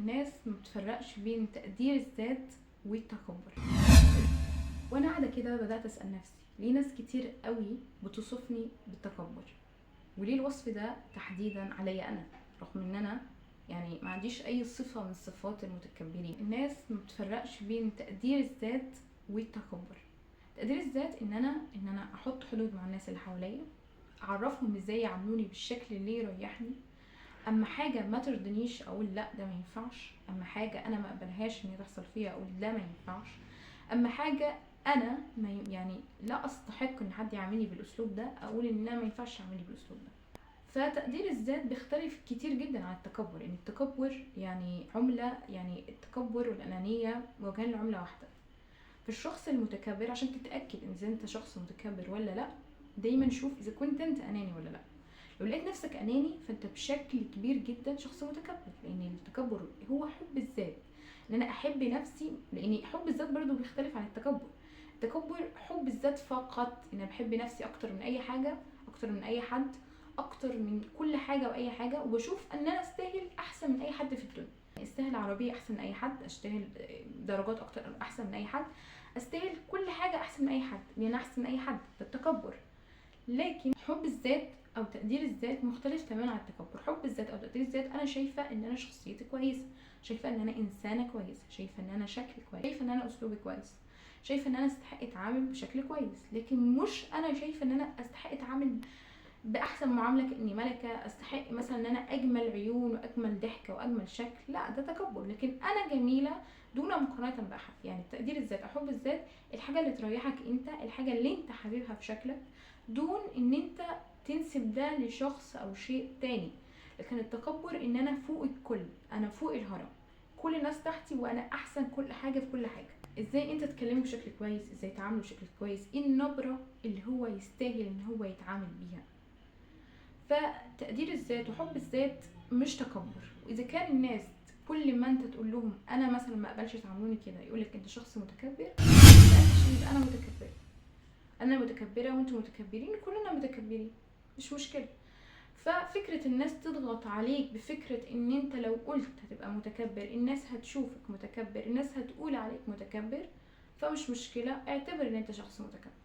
الناس ما بتفرقش بين تقدير الذات والتكبر. وانا قاعدة كده بدات اسال نفسي ليه ناس كتير قوي بتصفني بالتكبر، وليه الوصف ده تحديدا عليا انا، رغم ان انا يعني ما عنديش اي صفة من صفات المتكبرين. الناس ما بتفرقش بين تقدير الذات والتكبر. تقدير الذات ان انا احط حدود مع الناس اللي حواليا، اعرفهم ازاي يعاملوني بالشكل اللي يريحني. اما حاجة ما ترضنيش اقول لا ده ما ينفعش، اما حاجة انا ما اقبلهاش ان هي تحصل فيها اقول لا ما ينفعش، اما حاجة انا ما يعني لا استحق ان حد يعاملني بالاسلوب ده اقول ان انا ما ينفعش يعاملني بالاسلوب ده. فتقدير الذات بيختلف كتير جدا عن التكبر، ان التكبر يعني عمله، يعني التكبر والانانيه وجهان لعمله واحدة. فالشخص المتكبر عشان تتاكد ان اذا انت شخص متكبر ولا لا، دايما شوف اذا كنت انت اناني ولا لا. لو لقيت نفسك اناني فانت بشكل كبير جدا شخص متكبر، لان التكبر هو حب الذات، ان انا احب نفسي، لان حب الذات برضو بيختلف عن التكبر. التكبر حب الذات فقط، ان انا بحب نفسي اكتر من اي حاجة، اكتر من اي حد، اكتر من كل حاجة واي حاجة، وبشوف ان انا استاهل احسن من اي حد في الدنيا، استاهل عربية احسن من اي حد، استاهل درجات اكتر احسن من اي حد، استاهل كل حاجة احسن من اي حد، لان انا احسن من اي حد. ده التكبر. لكن حب الذات او تقدير الذات مختلف تماما عن التكبر. حب الذات او تقدير الذات انا شايفه ان انا شخصيتي كويسة، شايفه ان انا انسانه كويسة، شايفه ان انا شكلي كويس، شايفه ان انا اسلوبي كويس، شايفه ان انا استحق اتعامل بشكل كويس، لكن مش انا شايفه ان انا استحق اتعامل باحسن معاملة كاني ملكه، استحق مثلا ان انا اجمل عيون واجمل ضحكه واجمل شكل، لا ده تكبر. لكن انا جميلة دون مقارنة باحد. يعني تقدير الذات او حب الذات الحاجة اللي تريحك انت، الحاجة اللي انت حاببها في شكلك، دون ان انت تنسب ده لشخص او شيء تاني. لكن التكبر ان انا فوق الكل، انا فوق الهرم، كل الناس تحتي وانا احسن كل حاجة في كل حاجة. ازاي انت تكلمه بشكل كويس، ازاي تعامله بشكل كويس، ايه النبرة اللي هو يستاهل ان هو يتعامل بيها. فتقدير الذات وحب الذات مش تكبر. واذا كان الناس كل ما انت تقول لهم انا مثلا ما اقبلش تعاملوني كده يقولك انت شخص متكبر، يبقى انا متكبره، انا متكبره وانتم متكبرين، كلنا متكبرين، مش مشكلة. ففكره الناس تضغط عليك بفكره ان انت لو قلت هتبقى متكبر، الناس هتشوفك متكبر، الناس هتقول عليك متكبر، فمش مشكلة، اعتبر ان انت شخص متكبر.